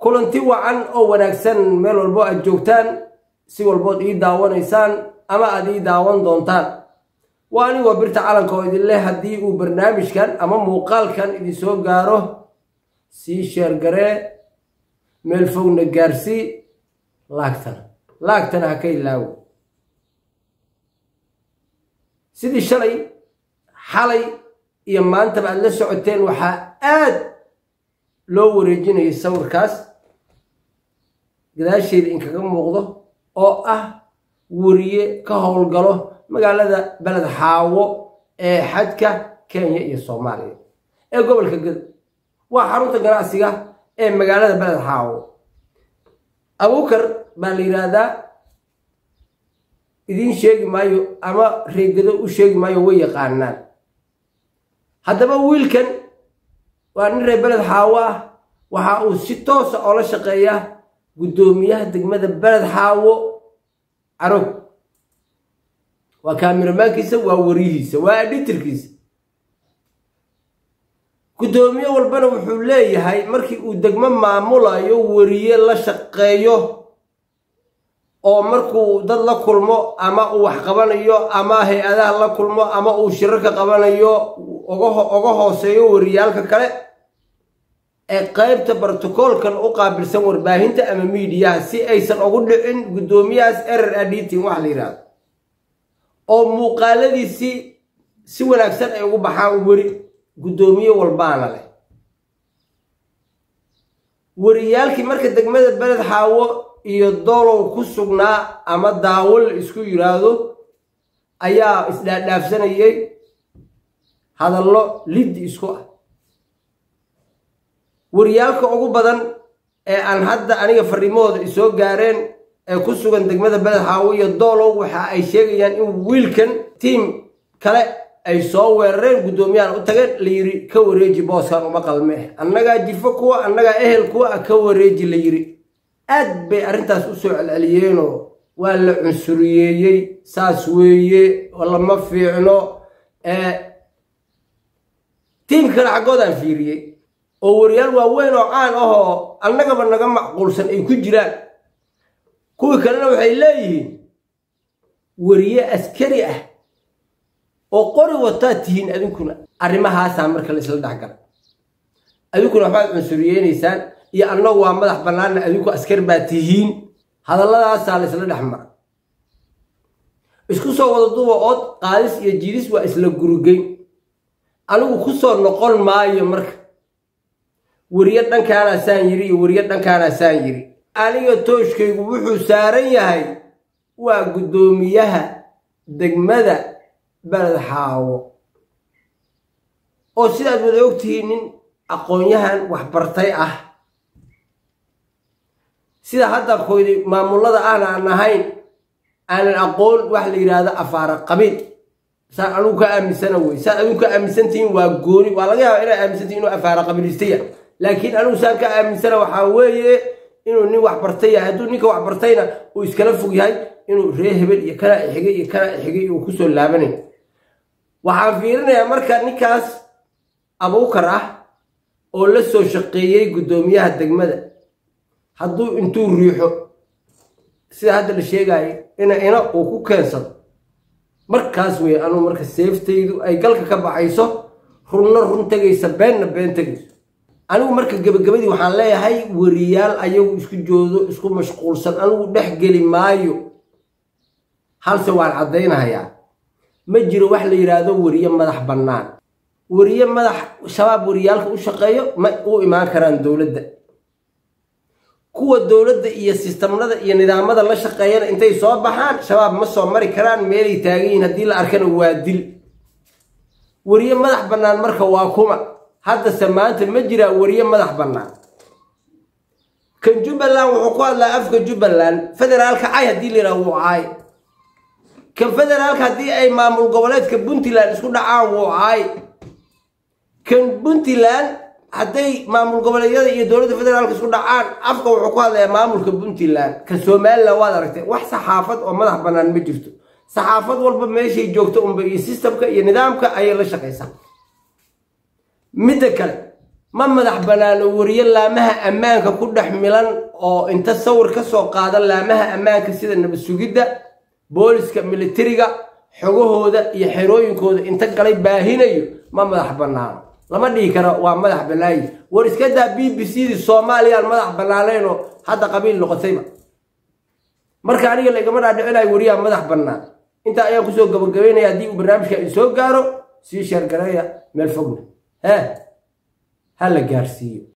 Kulanti wacan oo wanaagsan meel walbo aad joogtaan, si walbood ii daawanaysaan ama aad ii daawan doontaan. Waa anigoo Birta Calanka oo idin leh, haddii uu barnaamijkan ama muuqaalkan idin soo gaaro, sii share garee, meel fogna gaarsii, like-tana like-tana ha ka ilaawo. Sidii shalay, xalay iyo maantaba aad la socoteen, waxaa aad loo wareejinayay sawirkaas gadaasheeda inkaga muuqdo oo ah weriye ka howlgalo magaalada Beled Xaawo ee xadka Kenya iyo Soomaaliya ee gobolka Gado. Waa xarunta ganacsiga ee magaalada Beled Xaawo. Abuukar baa la yidhaahdaa. Idiin sheegi maayo ama reegado u sheegi maayo, way yaqaanaan. Haddaba wiilkan waa nin reer Beled Xaawo ah. Waxa uu si toosa oola shaqeeya guddoomiyaha degmada Beled Xaawo, Carog. Waa cameraman-kiisa, waa wariyihiisa, waa editor-kiisa. Guddoomiye walbana wuxuu leeyahay, markii uu degmo maamulayo, weriye la shaqeeyo oo markuu dad la kulmo ama uu wax qabanayo ama hay-adaha la kulmo ama uu shirarka qabanayo oga hooseeyo wariyaalka kale ee qaybta protocol-kan u qaabilsan warbaahinta ama miidiyaha, si aysan ugu dhicin guddoomiyahaas error editing wax la yidhahdo, oo muuqaaladiisii si wanaagsan ay ugu baxaan. Weri guddoomiye walbaana leh wariyaalkii marka degmada Beled Xaawo iyo Doolow ku sugnaa ama Daawo la isku yiraahdo ayaa isdhaadhaafsanayay hadallo liddi isku ah. Wariyaalka ugu badan ee aan hadda aniga fariimahooda isoo gaareen ee ku sugan degmada Beled Xaawo iyo Doolow waxa ay sheegayaan in wiilkan tiim kale ay soo weerareen, guddoomiyahan u tageen, la yiri ka wareeji booskan, uma qalme, annagaa jifo kuwa, annagaa ehel kuwa, ka wareeji la yiri. Aad bay arrintaas usoo celceliyeenoo waa la cunsuriyeeyey, saas weeye, lama fiicno. Tiimka kale xaggoodaan fiiriyey oo wariyaal waaweyn oo caan ahoo annagaba naga macquulsan ay ku jiraan. Kuwii kalena waxay leeyihiin weriye askari ah oo qori wataa tihiin adinkuna. Arrimahaasaa marka la isla dhexgalay, adinkuna waxbaad cunsuriyeynaysaan iyo annagu waa madax bannaanna, adinku askar baa tihiin. Hadalladaasaa la isla dhex mara. Isku soo wada duuba, ood qaadis iyo jiidis waa isla gurugeyn. Anigu ku soo noqon maayo marka weriye dhankaanaa saan yiri iyo weriye dhankaanaa saan yiri. Aniga tooshkaygu wuxuu saaran yahay waa guddoomiyaha degmada Beled Xaawo, oo sidaad wada ogtihiin nin aqoon-yahan waxbartay ah, sida hadda koydi maamulada ahna aan ahayn, aanan aqoon wax la yidhaahdo afaara qabiil. Saan anugu ka aaminsana wey, saan adigu ka aaminsantihiin waa gooni. Waa laga yaaba inaad aaminsantihin inuu afaara qabiilistaya, laakiin anigu saan ka aaminsana waxaa weeye inuu nin waxbartay yahay. Hadduu ninka waxbartayna uu iskala fog yahay inuu ree hebel iyo kanaa ixigay iyo kanaa ixigay uu kusoo laabanay. Waxaan fiirinayaa marka ninkaas Abuukar ah oo la soo shaqeeyey guddoomiyaha degmada, hadduu intuu riixo, sida hadda la sheegaayo, ina uu ku keensado, markaas wey anuu marka seeftaydu ay galka ka baxayso, runna run tegaysa, beenna been tegayso. Anigu marka gebagabadii waxaan leeyahay, weriyaal ayagu isku joodo, isku mashquulsan, anigu dhex geli maayo. Halse waan caddaynahayaa, ma jiro wax la yidhaahdo weriye madax bannaan. Weriye madax Shabaab weriyaalka u shaqeeyo ma u imaan karaan dowladda. Kuwa dowladda iyo sistamnada iyo nidaamada la shaqeeyana intay soo baxaan Shabaab ma soo mari karaan. Meelay taagan yihiin haddii la arkana waa dil. Weriye madax bannaan marka waa kuma? Haddase maanta ma jiraa weriye madax bannaan? Kan Jubbaland wuxuu ku hadlaa afka Jubbaland. Federaalka cay haddii la yidhaha wuu caay. Kan federaalka haddii ay maamul goboleedka Puntland isku dhacaan wuu caay. Kan Puntland hadday maamul goboleedyada iyo dowladda federaalka isku dhacaan, afka wuxuu ku hadlayaa maamulka Puntland. Kan Somaliland waad aragtay. Wax saxaafad oo madax bannaan ma jirto. Saxaafad walba meeshay joogto unba iyo system-ka iyo nidaamka ayay la shaqaysaa. Midda kale, Ma madax bannaano wariye laamaha ammaanka ku dhex milan oo inta sawir ka soo qaada laamaha ammaanka sida nabad sugidda, booliska, militariga, xogahooda iyo xerooyinkooda inta galay baahinayo, ma madax bannaano, lama dhihi karo waa madax bannaayi. War iska daa BBC dii Soomaaliyaan madax bannaanaynoo hadda qabiil noqotayba. Marka aniga laygama dhaadhicinayo wariyaha madax bannaan. Intaa ayaan kusoo gabagabaynaya. Haddii uu barnaamijka i soo gaaro, sii share gareeya, meel fogna hee ha la gaarsiiyo.